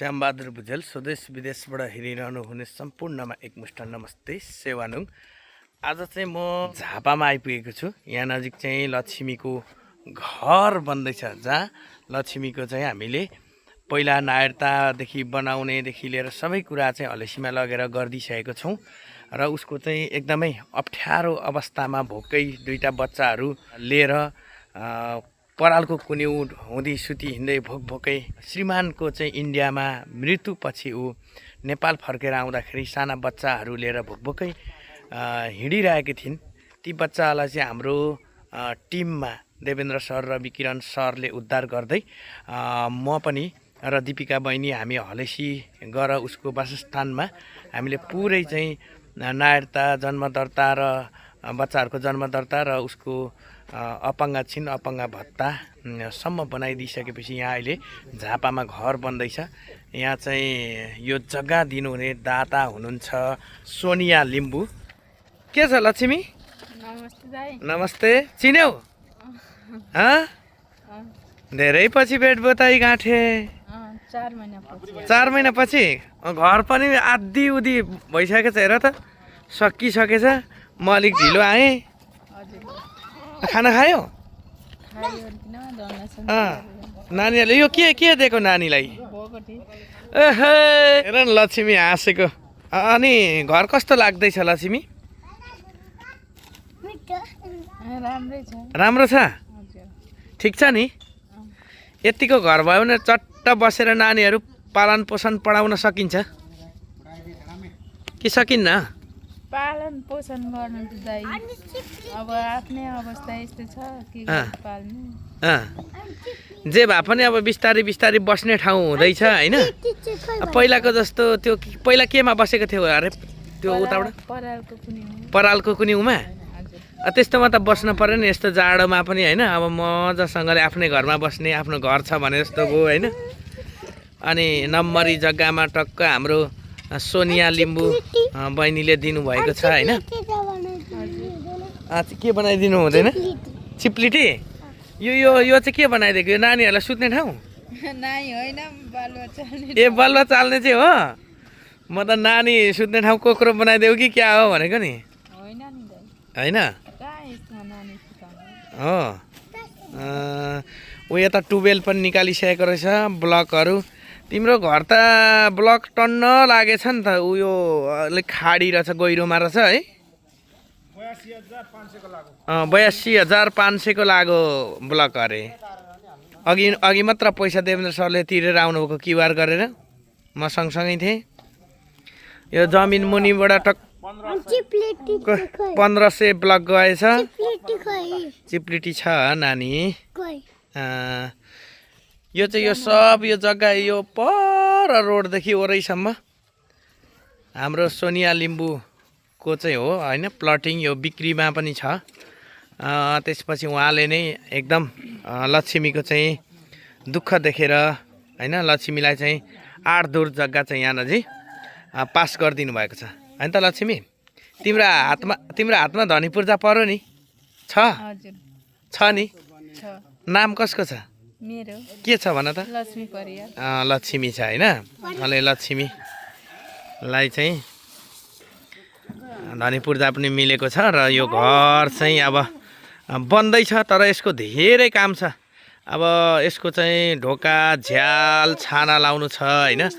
श्यामबहादुर भुजेल स्वदेश विदेशबाट हेरिरहनु हुने सम्पूर्णमा एकमुष्ट नमस्ते सेवानुङ। आज चाहिँ म झापामा आइपुगेको छु। यहाँ नजिक चाहिँ लक्ष्मीको घर बन्दैछ, जहाँ लक्ष्मीको चाहिँ हामीले पहिला नायरतादेखि बनाउनेदेखि लिएर सबै कुरा चाहिँ हलेसीमा लगेर गरिदिइसकेको छौँ र उसको चाहिँ एकदमै अप्ठ्यारो अवस्थामा भोकै दुईटा बच्चाहरू लिएर परालको कुन्यु हुँदी सुती हिँड्दै भोकै श्रीमानको चाहिँ इन्डियामा मृत्युपछि ऊ नेपाल फर्केर आउँदाखेरि साना बच्चाहरू लिएर भोकै हिँडिरहेकी थिइन्। ती बच्चालाई चाहिँ हाम्रो टिममा देवेन्द्र सर र विकिरण सरले उद्धार गर्दै म पनि र दिपिका बहिनी हामी हलेसी गएर उसको वासस्थानमा हामीले पुरै चाहिँ नायरता जन्मदर्ता र बच्चाहरूको जन्मदर्ता र उसको अपाङ्ग छिन् अपाङ्ग भत्ता सम्म बनाइदिइसकेपछि यहाँ अहिले झापामा घर बन्दैछ। यहाँ चाहिँ यो जग्गा दिनुहुने दाता हुनुहुन्छ सोनिया लिम्बू। के छ लक्ष्मी? नमस्ते दाइ। नमस्ते। चिन्यौ? धेरै पछि भेट बताई गाँठे। 4 महिनापछि। 4 महिनापछि घर पनि आधी उधी भइसकेको छ। हेर त सकिसकेछ। म अलिक ढिलो आएँ। खाना खायो? नानीहरूले यो के दिएको नानीलाई? हेर न लक्ष्मी हाँसेको। अनि घर कस्तो लाग्दैछ लक्ष्मी? राम्रो छ? ठिक छ नि? यतिको घर भयो भने चट्ट बसेर नानीहरू पालन पोषण पढाउन सकिन्छ कि सकिन्न? पालन पोषण गर्न त दाइ अब आफ्नै अवस्था यस्तो छ कि पाल्नु। जे भए पनि अब बिस्तारै बिस्तारै बस्ने ठाउँ हुँदैछ हैन? पहिलाको जस्तो त्यो पहिला केमा बसेको थियो अरे? त्यो उताबाट परालको कुन्युमा? त्यस्तोमा त बस्न पर्यो नि। यस्तो जाडोमा पनि हैन? अब मजासँगले आफ्नै घरमा बस्ने, आफ्नो घर छ भने जस्तो गयो हैन? अनि नम्बरी जग्गामा टक्क हाम्रो सोनिया लिम्बू बहिनीले दिनुभएको छ हैन? के बनाइदिनु हुँदैन? चिप्लिटी? यो चाहिँ के बनाइदिएको? यो नानीहरूलाई सुत्ने ठाउँ? ए बलुवा चाल्ने चाहिँ हो? म त नानी सुत्ने ठाउँ कोक्रो बनाइदेऊ कि क्या हो भनेको नि। होइन हो? उयो त ट्युबवेल पनि निकालिसकेको रहेछ, ब्लकहरू। तिम्रो घर त ब्लक टन्न लागेछ नि त। उयो अलिक खाडी रहेछ, गहिरोमा रहेछ है? 82,500 को लाग्यो ब्लक अरे। अघि मात्र पैसा देवेन्द्र सरले तिरेर आउनुभएको क्युआर गरेर। म सँगसँगै थिएँ। यो जमिन मुनिबाट टक 1500 ब्लक गएछ। चिप्लिटी छ नानी। यो चाहिँ यो सब यो जग्गा यो पर रोडदेखि ओरैसम्म हाम्रो सोनिया लिम्बूको चाहिँ हो हैन? प्लटिङ यो बिक्रीमा पनि छ। त्यसपछि उहाँले नै एकदम लक्ष्मीको चाहिँ दुःख देखेर हैन, लक्ष्मीलाई चाहिँ 8 दूर जग्गा चाहिँ यहाँ नजिक पास गरिदिनु भएको छ हैन त लक्ष्मी? तिम्रो हातमा धनी पूर्जा पर्यो नि? छ नि? नाम कसको छ? मेरो। के छ भन त? लक्ष्मी परियार। लक्ष्मी छ हैन? अहिले लक्ष्मीलाई चाहिँ धनी पूर्जा पनि मिलेको छ र यो घर चाहिँ अब बन्दैछ। तर यसको धेरै काम छ। अब यसको चाहिँ ढोका झ्याल छाना लाउनु छ हैन?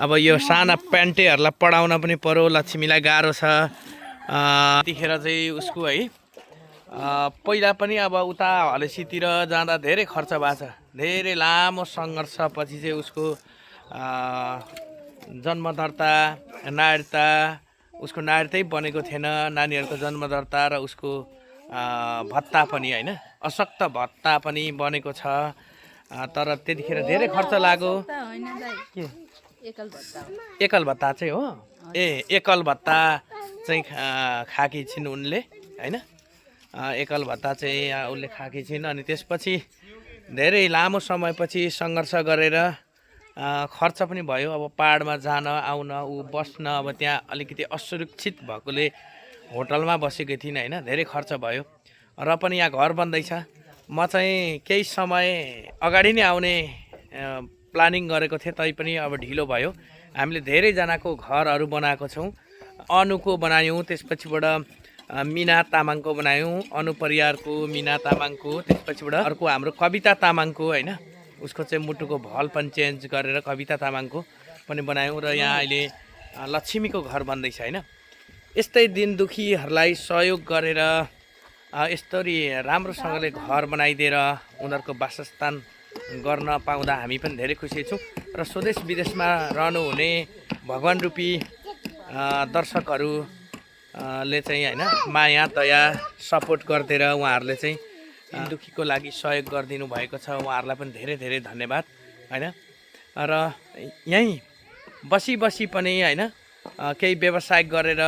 अब यो साना प्यान्टेहरूलाई पढाउन पनि पर्यो, लक्ष्मीलाई गाह्रो छ। त्यतिखेर चाहिँ उसको है पहिला पनि अब उता हलेसीतिर जाँदा धेरै खर्च भएको छ। धेरै लामो सङ्घर्षपछि चाहिँ उसको जन्मदर्ता नायरता, उसको नायरतै बनेको थिएन। नानीहरूको जन्मदर्ता र उसको भत्ता पनि होइन, अशक्त भत्ता पनि बनेको छ। तर त्यतिखेर धेरै खर्च लाग्यो। एकल भत्ता चाहिँ हो? ए एकल भत्ता चाहिँ खाकी छिन् उनले होइन? एकल भत्ता चाहिँ उसले खाकी छिन्। अनि त्यसपछि धेरै लामो समयपछि सङ्घर्ष गरेर खर्च पनि भयो। अब पहाडमा जान आउन ऊ बस्न अब त्यहाँ अलिकति असुरक्षित भएकोले होटलमा बसेको थिइन् होइन? धेरै खर्च भयो र पनि यहाँ घर बन्दैछ। म चाहिँ केही समय अगाडि नै आउने प्लानिङ गरेको थिएँ तैपनि अब ढिलो भयो। हामीले धेरैजनाको घरहरू बनाएको छौँ। अनुको बनायौँ, त्यसपछिबाट मिना तामाङको बनायौँ, अनु परियारको, मिना तामाङको, त्यसपछिबाट अर्को हाम्रो कविता तामाङको होइन, उसको चाहिँ मुटुको भल पनि चेन्ज गरेर कविता तामाङको पनि बनायौँ। र यहाँ अहिले लक्ष्मीको घर बन्दैछ होइन। यस्तै दिन दुखीहरूलाई सहयोग गरेर यस्तरी राम्रोसँगले घर बनाइदिएर उनीहरूको वासस्थान गर्न पाउँदा हामी पनि धेरै खुसी छौँ। र स्वदेश विदेशमा रहनुहुने भगवान रूपी दर्शकहरूले चाहिँ होइन माया दया सपोर्ट गरिदिएर उहाँहरूले चाहिँ दुखीको लागि सहयोग गरिदिनु भएको छ। उहाँहरूलाई पनि धेरै धेरै धन्यवाद होइन। र यहीँ बसी पनि होइन केही व्यवसाय गरेर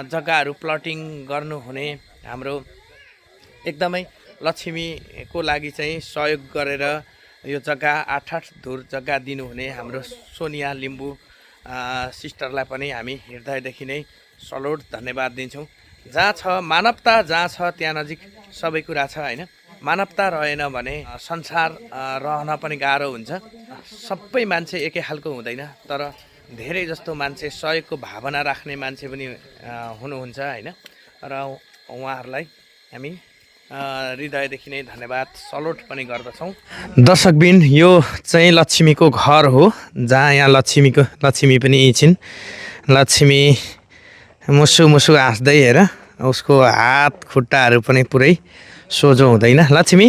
जग्गाहरू प्लटिङ गर्नुहुने हाम्रो एकदमै लक्ष्मीको लागि चाहिँ सहयोग गरेर यो जग्गा 8 धुर जग्गा दिनुहुने हाम्रो सोनिया लिम्बू सिस्टरलाई पनि हामी हृदयदेखि नै सलोट धन्यवाद दिन्छौँ। जहाँ छ मानवता, जहाँ छ त्यहाँ नजिक सबै कुरा छ होइन। मानवता रहेन भने संसार रहन पनि गाह्रो हुन्छ। सबै मान्छे एकै खालको हुँदैन, तर धेरै जस्तो मान्छे सहयोगको भावना राख्ने मान्छे पनि हुनुहुन्छ होइन। र उहाँहरूलाई हामी हृदयदेखि नै धन्यवाद सलोट पनि गर्दछौँ। दर्शकबिन, यो चाहिँ लक्ष्मीको घर हो, जहाँ यहाँ लक्ष्मी पनि यी छिन्। लक्ष्मी मुसु मुसु हाँस्दै हेर, उसको हात खुट्टाहरू पनि पुरै सोझो हुँदैन। लक्ष्मी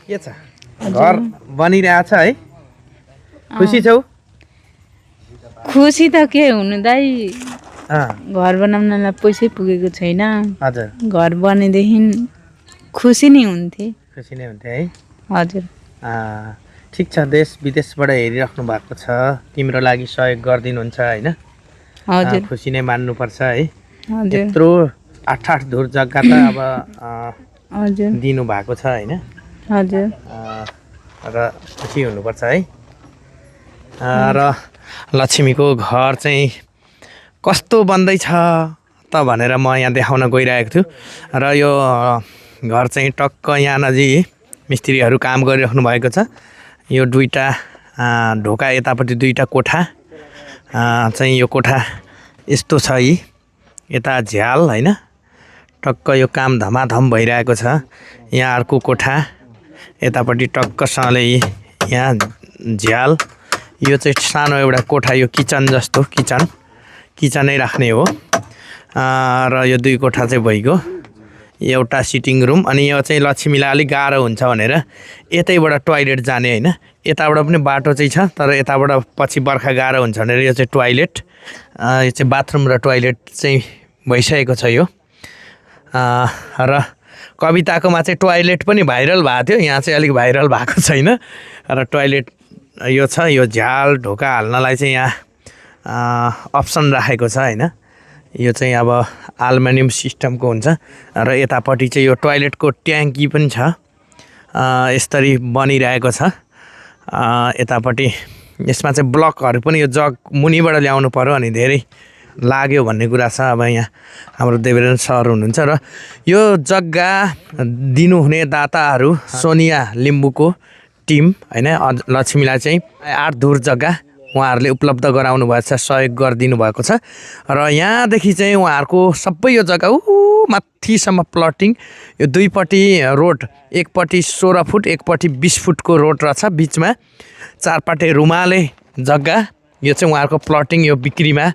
के छ, घर बनिरहेछ है, खुसी छौ? खुसी त के हुनु दाइ, घर बनाउनलाई पैसै पुगेको छैन। हजुर, घर बनेदेखि खुसी नै हुन्थे। खुसी नै हुन्थे है। हजुर, ठिक छ, देश विदेशबाट हेरिराख्नु भएको छ, तिम्रो लागि सहयोग गरिदिनुहुन्छ होइन। हजुर, खुसी नै मान्नुपर्छ है। हजुर, यत्रो 8 धुर जग्गा त अब हजुर दिनु भएको छ होइन। हजुर, र खुसी हुनुपर्छ है। र लक्ष्मीको घर चाहिँ कस्तो बन्दैछ त भनेर म यहाँ देखाउन गइरहेको छु। र यो घर चाहिँ टक्क यहाँ नजिक मिस्त्रीहरू काम गरिराख्नु भएको छ। यो दुईवटा ढोका, यतापट्टि 2टा कोठा चाहिँ, यो कोठा यस्तो छ, यता झ्याल होइन। टक्क यो काम धमाधम भइरहेको छ। यहाँ अर्को कोठा, यतापट्टि टक्कसँगले यहाँ झ्याल। यो चाहिँ सानो एउटा कोठा, यो किचन जस्तो, किचनै राख्ने हो। र यो 2 कोठा चाहिँ भइगयो, एउटा सिटिङ रुम। अनि यो चाहिँ लक्ष्मीलाई अलिक गाह्रो हुन्छ भनेर यतैबाट टोयलेट जाने होइन। यताबाट पनि बाटो चाहिँ छ, तर यताबाट पछि बर्खा गाह्रो हुन्छ भनेर यो चाहिँ टोयलेट, यो चाहिँ बाथरुम र टोयलेट चाहिँ भइसकेको छ यो। र कविताकोमा चाहिँ टोयलेट पनि भाइरल भएको थियो, यहाँ चाहिँ अलिक भाइरल भएको छैन। र टोयलेट यो छ, यो झ्याल ढोका हाल्नलाई चाहिँ यहाँ अप्सन राखेको छ होइन। यो चाहिँ अब एल्युमिनियम सिस्टमको हुन्छ। र यतापट्टि चाहिँ यो टोयलेटको ट्याङ्की पनि छ, यसरी बनिरहेको छ। यतापट्टि यसमा चाहिँ ब्लकहरू पनि यो जग मुनिबाट ल्याउनु पर्यो, अनि धेरै लाग्यो भन्ने कुरा छ। अब यहाँ हाम्रो देवेन्द्र सर हुनुहुन्छ। र यो जग्गा दिनुहुने दाताहरू सोनिया लिम्बूको टिम होइन, लक्ष्मीलाई चाहिँ 8 धुर जग्गा उहाँहरूले उपलब्ध गराउनु भएको छ, सहयोग गरिदिनु भएको छ। र यहाँदेखि चाहिँ उहाँहरूको सबै यो जग्गा माथिसम्म प्लटिङ, यो 2पट्टि रोड, एकपट्टि 16 फुट, एकपट्टि 20 फुटको रोड रहेछ, बिचमा 4 पाटे रुमाले जग्गा। यो चाहिँ उहाँहरूको प्लटिङ यो बिक्रीमा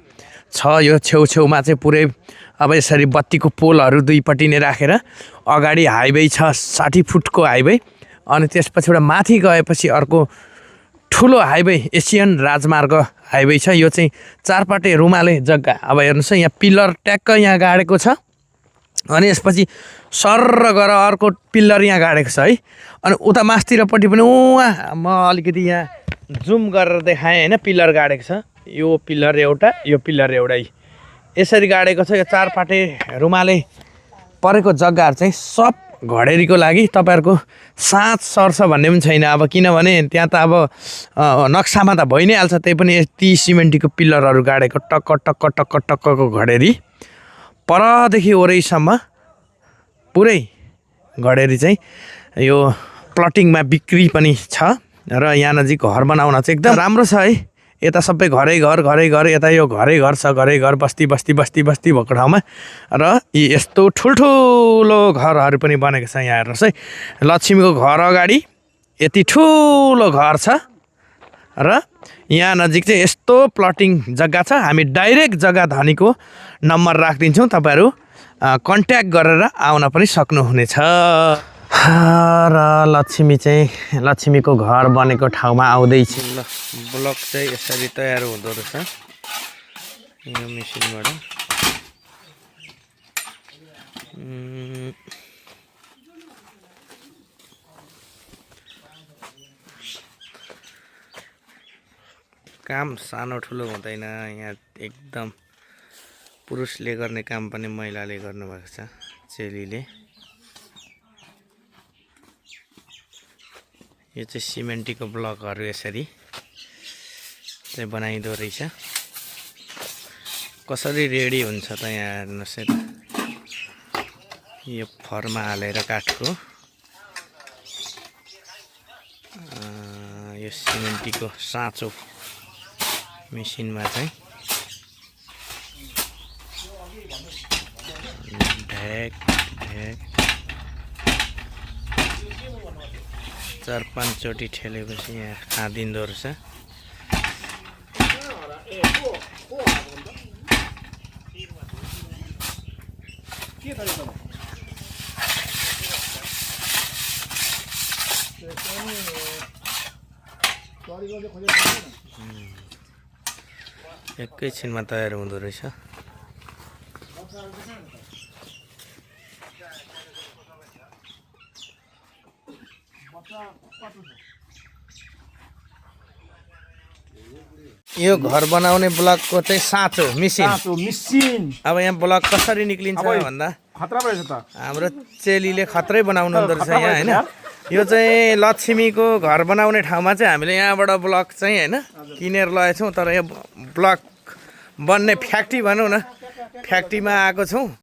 छ। यो छेउछेउमा चाहिँ पुरै अब यसरी बत्तीको पोलहरू 2पट्टि नै राखेर, अगाडि हाइवे छ 60 फुटको हाइवे, अनि त्यसपछिबाट माथि गएपछि अर्को ठुलो हाइवे एसियन राजमार्ग हाइवे छ। यो चाहिँ 4 पाटे रुमाले जग्गा। अब हेर्नुहोस् यहाँ पिल्लर ट्याक्क यहाँ गाडेको छ, अनि यसपछि सर्र गएर अर्को पिल्लर यहाँ गाडेको छ है। अनि उता मास्तिरपट्टि पनि म अलिकति यहाँ जुम गरेर देखाएँ होइन, पिल्लर गाडेको छ। यो पिल्लर एउटा, यो पिल्लर एउटै यसरी गाडेको छ। यो 4 पाटे रुमाले परेको जग्गाहरू चाहिँ सब घडेरीको लागि तपाईँहरूको साँच सर्छ भन्ने पनि छैन। अब किनभने त्यहाँ त अब नक्सामा त भइ नै हाल्छ, त्यही पनि यति सिमेन्टीको पिल्लरहरू गाडेको, टक्क टक्क टक्क टक्कको घडेरी परदेखि ओरैसम्म पुरै घडेरी चाहिँ यो प्लटिङमा बिक्री पनि छ। र यहाँ नजिक घर बनाउन चाहिँ एकदम राम्रो छ है। यता सबै घरै घर यता यो घरै घर छ, घरै घर बस्ती भएको ठाउँमा। र यस्तो ठुल्ठुलो घरहरू पनि बनेको छ। यहाँ हेर्नुहोस् है, लक्ष्मीको घर अगाडि यति ठुलो घर छ र यहाँ नजिक चाहिँ यस्तो प्लटिङ जग्गा छ। हामी डाइरेक्ट जग्गा धनीको नम्बर राखिदिन्छौँ, तपाईँहरू कन्ट्याक्ट गरेर आउन पनि सक्नुहुनेछ। र लक्ष्मीको घर बनेको ठाउँमा आउँदैछ। ल ब्लक चाहिँ यसरी तयार हुँदो रहेछ यो मेसिनबाट। काम सानो ठुलो हुँदैन यहाँ, एकदम पुरुषले गर्ने काम पनि महिलाले गर्नुभएको छ, चेलीले। यो चाहिँ सिमेन्टीको ब्लकहरू यसरी चाहिँ बनाइदो रहेछ। कसरी रेडी हुन्छ त यहाँ हेर्नुहोस् है त। यो फरमा हालेर काठको यो सिमेन्टीको साँचो मेसिनमा चाहिँ ढ्याक 4-5 चोटि ठेलेपछि यहाँ खाँदिँदो रहेछ। एकैछिनमा तयार हुँदो रहेछ। यो घर बनाउने ब्लकको चाहिँ साँचो मिसिन। अब यहाँ ब्लक कसरी निक्लिन्छ भन्दा हाम्रो चेलीले खत्रै बनाउनु हुँदो रहेछ यहाँ होइन। यो चाहिँ लक्ष्मीको घर बनाउने ठाउँमा चाहिँ हामीले यहाँबाट ब्लक चाहिँ होइन किनेर लगेछौँ। तर यो ब्लक बन्ने फ्याक्ट्री भनौँ न, फ्याक्ट्रीमा आएको छौँ।